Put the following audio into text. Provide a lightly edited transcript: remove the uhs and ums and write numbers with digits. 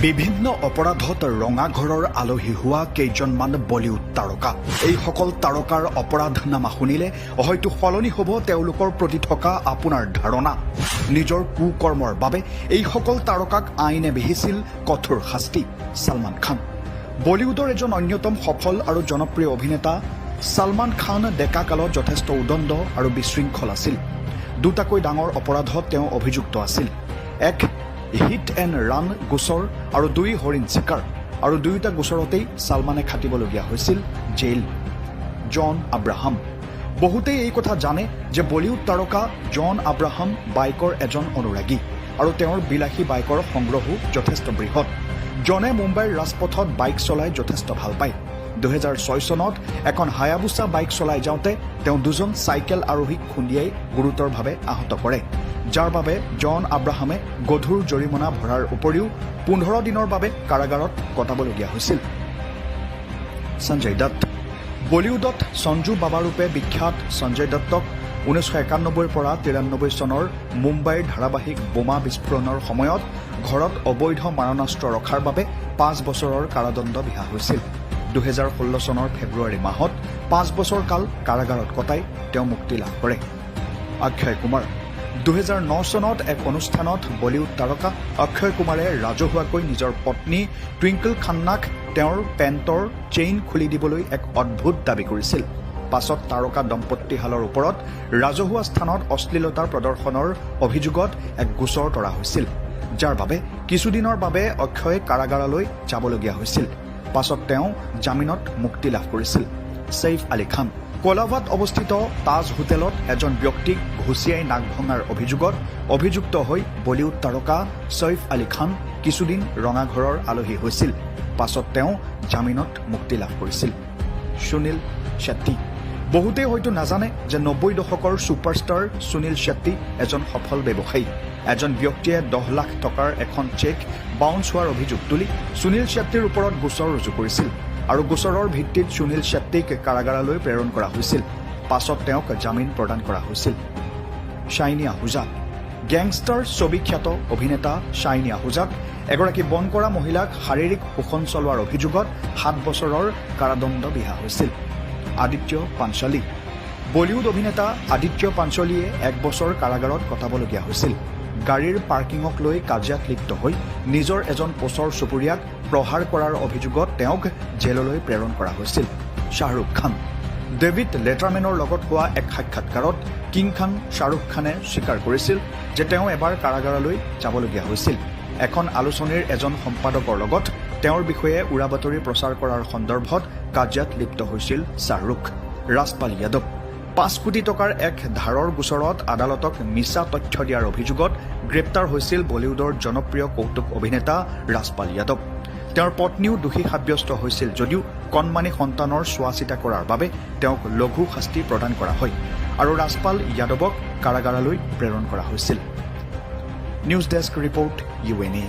বিভিন্ন অপৰাধত ৰঙাঘৰৰ আলহী হোৱা কেইজনমান বলিউড তাৰকা। এইসকল তাৰকাৰ অপৰাধনামা শুনিলে হয়তো সলনি হ'ব তেওঁলোকৰ প্ৰতি থকা আপোনাৰ ধাৰণা। নিজৰ কুকৰ্মৰ বাবে এইসকল তাৰকাক আইনে বিহিছিল কঠোৰ শাস্তি। ছলমান খান। বলিউডৰ এজন অন্যতম সফল আৰু জনপ্ৰিয় অভিনেতা ছলমান খান ডেকা কালত যথেষ্ট উদণ্ড আৰু বিশৃংখল আছিল। দুটাকৈ ডাঙৰ অপৰাধত তেওঁ অভিযুক্ত আছিল। এক হিট এণ্ড ৰান গোচৰ আৰু দুই হৰিণ চিকাৰ আৰু দুয়োটা গোচৰতেই ছালমানে খাটিবলগীয়া হৈছিল জেইল। জন আব্ৰাহাম। বহুতেই এই কথা জানে যে বলিউড তাৰকা জন আব্ৰাহাম বাইকৰ এজন অনুৰাগী আৰু তেওঁৰ বিলাসী বাইকৰ সংগ্ৰহো যথেষ্ট বৃহৎ। জনে মুম্বাইৰ ৰাজপথত বাইক চলাই যথেষ্ট ভাল পায়। 2006 চনত এখন হায়াবুচা বাইক চলাই যাওঁতে তেওঁ দুজন চাইকেল আৰোহীক খুন্দিয়াই গুৰুতৰভাৱে আহত কৰে, যাৰ বাবে জন আব্ৰাহামে গধুৰ জৰিমনা ভৰাৰ উপৰিও 15 দিনৰ বাবে কাৰাগাৰত কটাবলগীয়া হৈছিল। সঞ্জয় দত্ত। বলিউডত সঞ্জু বাবা ৰূপে বিখ্যাত সঞ্জয় দত্তক 1991ৰ পৰা 93 চনৰ মুম্বাইৰ ধাৰাবাহিক বোমা বিস্ফোৰণৰ সময়ত ঘৰত অবৈধ মাৰণাস্ত্ৰ ৰখাৰ বাবে 5 বছৰৰ কাৰাদণ্ড বিহা হৈছিল। 2016 চনৰ ফেব্ৰুৱাৰী মাহত 5 বছৰ কাল কাৰাগাৰত কটাই তেওঁ মুক্তি লাভ কৰে। অক্ষয় কুমাৰ। 2009 চনত এক অনুষ্ঠানত বলিউড তাৰকা অক্ষয় কুমাৰে ৰাজহুৱাকৈ নিজৰ পত্নী টুইংকল খান্নাক তেওঁৰ পেণ্টৰ চেইন খুলি দিবলৈ এক অদ্ভুত দাবী কৰিছিল। পাছত তাৰকা দম্পতীহালৰ ওপৰত ৰাজহুৱা স্থানত অশ্লীলতাৰ প্ৰদৰ্শনৰ অভিযোগত এক গোচৰ তৰা হৈছিল, যাৰ বাবে কিছুদিনৰ বাবে অক্ষয় কাৰাগাৰলৈ যাবলগীয়া হৈছিল। পাছত তেওঁ জামিনত মুক্তি লাভ কৰিছিল। ছেইফ আলী খান। কোলাবাত অৱস্থিত তাজ হোটেলত এজন ব্যক্তিক ঘুচিয়াই নাক ভঙাৰ অভিযোগত অভিযুক্ত হৈ বলিউড তাৰকা ছৈফ আলী খান কিছুদিন ৰঙাঘৰৰ আলহী হৈছিল। পাছত তেওঁ জামিনত মুক্তি লাভ কৰিছিল। সুনীল শেট্টি। বহুতেই হয়তো নাজানে যে 90 দশকৰ ছুপাৰষ্টাৰ সুনীল শেট্টি এজন সফল ব্যৱসায়ী। এজন ব্যক্তিয়ে 10 লাখ টকাৰ এখন চেক বাউন্স হোৱাৰ অভিযোগ তুলি সুনীল শেট্টিৰ ওপৰত গোচৰ ৰুজু কৰিছিল আৰু গোচৰৰ ভিত্তিত সুনীল শেট্টিক কাৰাগাৰলৈ প্ৰেৰণ কৰা হৈছিল। পাছত তেওঁক জামিন প্ৰদান কৰা হৈছিল। শ্বাইনী আহুজা। গেংষ্টাৰ ছবি খ্যাত অভিনেতা শ্বাইনী আহুজাক এগৰাকী বনকৰা মহিলাক শাৰীৰিক শোষণ চলোৱাৰ অভিযোগত 7 বছৰৰ কাৰাদণ্ড বিহা হৈছিল। আদিত্য পাঞ্চালী। বলিউড অভিনেতা আদিত্য পাঞ্চলীয়ে এক বছৰ কাৰাগাৰত কটাবলগীয়া হৈছিল। গাড়ীৰ পাৰ্কিঙক লৈ কাজিয়াত লিপ্ত হৈ নিজৰ এজন ওচৰ চুবুৰীয়াক প্ৰহাৰ কৰাৰ অভিযোগত তেওঁক জেললৈ প্ৰেৰণ কৰা হৈছিল। শ্বাহৰুখ খান। ডেভিড লেটাৰমেনৰ লগত হোৱা এক সাক্ষাৎকাৰত কিং খান শ্বাহৰুখ খানে স্বীকাৰ কৰিছিল যে তেওঁ এবাৰ কাৰাগাৰলৈ যাবলগীয়া হৈছিল। এখন আলোচনীৰ এজন সম্পাদকৰ লগত তেওঁৰ বিষয়ে উৰাবাতৰি প্ৰচাৰ কৰাৰ সন্দৰ্ভত কাজিয়াত লিপ্ত হৈছিল শ্বাহৰুখ। ৰাজপাল যাদৱ। 5 কোটি টকাৰ এক ধাৰৰ গোচৰত আদালতক মিছা তথ্য দিয়াৰ অভিযোগত গ্ৰেপ্তাৰ হৈছিল বলিউডৰ জনপ্ৰিয় কৌতুক অভিনেতা ৰাজপাল যাদৱ। তেওঁৰ পত্নীও দোষী সাব্যস্ত হৈছিল যদিও কণমানি সন্তানৰ চোৱা চিতা কৰাৰ বাবে তেওঁক লঘু শাস্তি প্ৰদান কৰা হয় আৰু ৰাজপাল যাদৱক কাৰাগাৰলৈ প্ৰেৰণ কৰা হৈছিল। News desk report, UNA.